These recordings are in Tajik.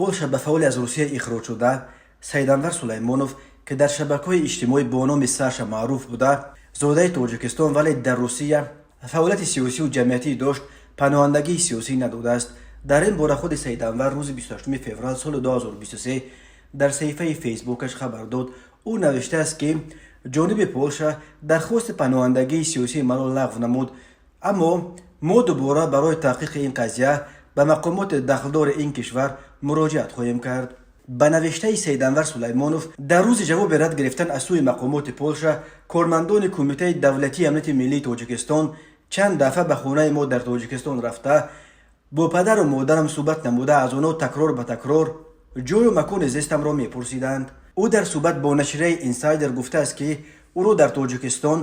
Полша ба фаъоли аз Русия ихроҷ шуда Саиданвар Сулаймонов, ки дар шабакаҳои иҷтимоӣ бо номи Саша маъруф буда, зодаи Тоҷикистон, вале дар Русия фаъолияти сиёсию ҷамъиятӣ дошт, паноҳандагии сиёсӣ надодааст. Дар ин бора худи Саиданвар рӯзи 28 феврал соли 2023 дар саҳифаи Фейсбукаш хабар дод. Ӯ навиштааст, ки ҷониби Полша дархости паноҳандагии сиёсии маро лағв намуд, аммо мо дубора барои таҳқиқи ин қазия ба мақомоти дахлдори ин кишвар муроҷиат хоҳем кард. Ба навиштаи Саиданвар Сулаймонов, дар рӯзи ҷавоби рад гирифтан аз сӯи мақомоти Полша, кормандони Кумитаи давлатии амнияти миллии Тоҷикистон чанд дафъа ба хонаи мо дар Тоҷикистон рафта, бо падару модарам суҳбат намуда, аз онҳо такрор ба такрор ҷою макони зистамро мепурсиданд. Ӯ дар суҳбат бо нашрияи Инсайдер гуфтааст, ки ӯро дар Тоҷикистон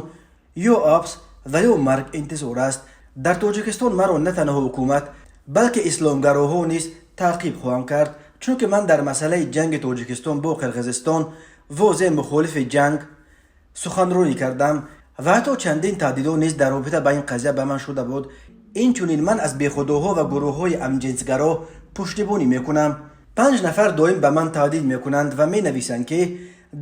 ё ҳабс ва ё марг интизор аст. Дар Тоҷикистон маро на танҳо ҳукумат, балки исломгароҳо низ таъқиб хоҳанд кард, чунки ман дар масъалаи ҷанги Тоҷикистон бо Қирғизистон возеҳ мухолифи ҷанг суханронӣ кардам ва ҳатто чандин таҳдидҳо низ дар робита ба ин қазия ба ман шуда буд. Инчунин ман аз бехудоҳо ва гурӯҳҳои ҳамҷинсгаро пуштибонӣ мекунам. Панҷ нафар доим ба ман таҳдид мекунанд ва менависанд, ки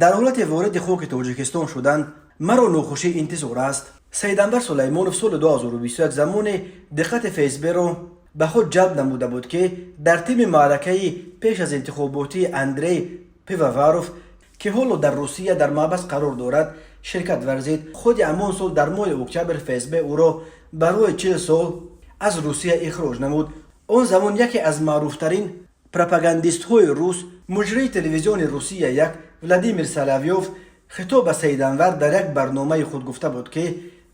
дар ҳолати вориди хоки Тоҷикистон шуданд, маро нохушӣ интизор аст. Саиданвар Сулаймонов соли 2021 замоне диққати ФСБ-ро ба худ ҷалб намуда буд, ки дар тими маъракаи пеш аз интихоботии Андрей Пивоваров, ки ҳоло дар Русия дар маҳбас қарор дорад, ширкат варзид. Худи ҳамон сол дар моҳи октябр ФСБ ӯро барои 40 сол аз Русия ихроҷ намуд. Он замон яке аз маъруфтарин пропагандистҳои рус, муҷрии телевизиони Русия як Владимир Соловьёв хитоб ба Саиданвар дар як барномаи худ гуфта буд, ки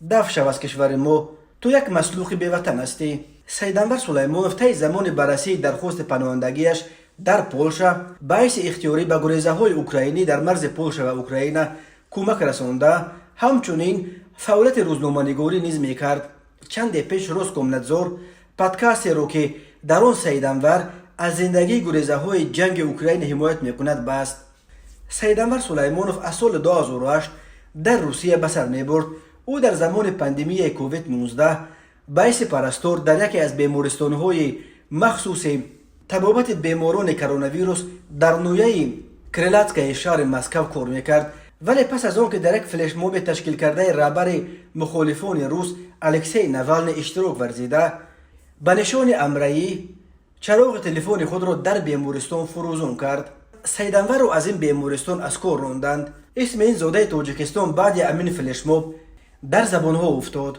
даф шав аз кишвари мо, ту як маслухи беватан ҳастӣ. Саиданвар Сулаймонов таи замони баррасии дархости паноҳандагиаш дар Полша ба ҳайси ихтиёрӣ ба гурезаҳои украинӣ дар марзи Полша ва Украина кӯмак расонда, ҳамчунин фаъолияти рӯзноманигорӣ низ мекард. Чанде пеш Роскомнадзор подкастеро, ки дар он Саиданвар аз зиндагии гурезаҳои ҷанги Украина ҳимоят мекунад, баст. Саиданвар Сулаймонов аз соли 2008 дар Русия ба сар мебурд. Ӯ дар замони пандемияи COVID-19 ба ҳайси парастор дар яке аз бемористонҳои махсуси табобати беморони коронавирус дар ноҳияи Крылатскаяи шаҳри Москав кор мекард, вале пас аз он ки дар як флешмоби ташкилкардаи раҳбари мухолифони рус Алексей Навални иштирок варзида, ба нишони ҳамраҳӣ чароғи телефони худро дар бемористон фурӯзон кард, Саиданварро аз ин бемористон аз кор ронданд. Исми ин зодаи Тоҷикистон баъди ҳамин флешмоб дар забонҳо уфтод.